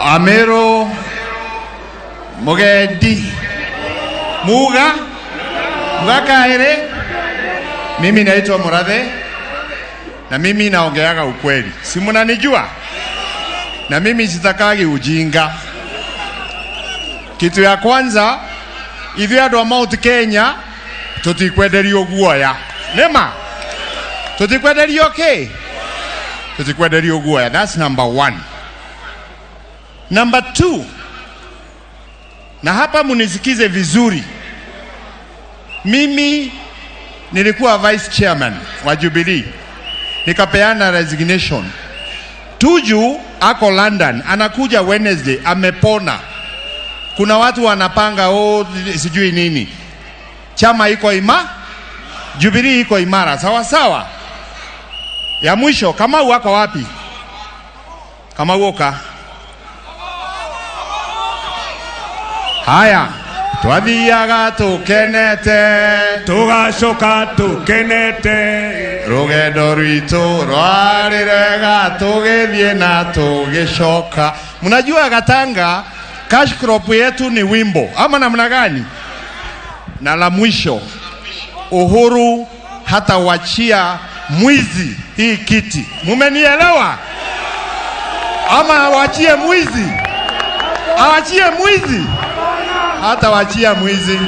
Amero Mugendi Muga Mugakaire. Mimi naitwa Murathe na mimi naongeaga ukweli, si mnanijua? Na mimi sitakagi ujinga. Kitu ya kwanza, ithuĩ andũ a Mount Kenya tutikwenderio guoya. Nĩma tutikwenderio kĩ? Tutikwenderio guoya. That's number one. Number two, na hapa munisikize vizuri, mimi nilikuwa vice chairman wa Jubilee, nikapeana resignation. Tuju ako London, anakuja Wednesday, amepona. Kuna watu wanapanga, oh, sijui nini. Chama iko ima, Jubilee iko imara, sawa sawa. Ya mwisho, Kamau ako wapi? Kamau oka. Haya, twathiaga tukenete, tugacoka tukenete, rugendo rwitu rwarĩ rwega, tũgĩthiĩ na tũgĩcoka. Mnajua Gatanga cash crop yetu ni wimbo ama namna gani? Na la mwisho, Uhuru hatawachia mwizi hii kiti. Mumenielewa? Ama awachie mwizi? Awachie mwizi? Hatawachia mwizi.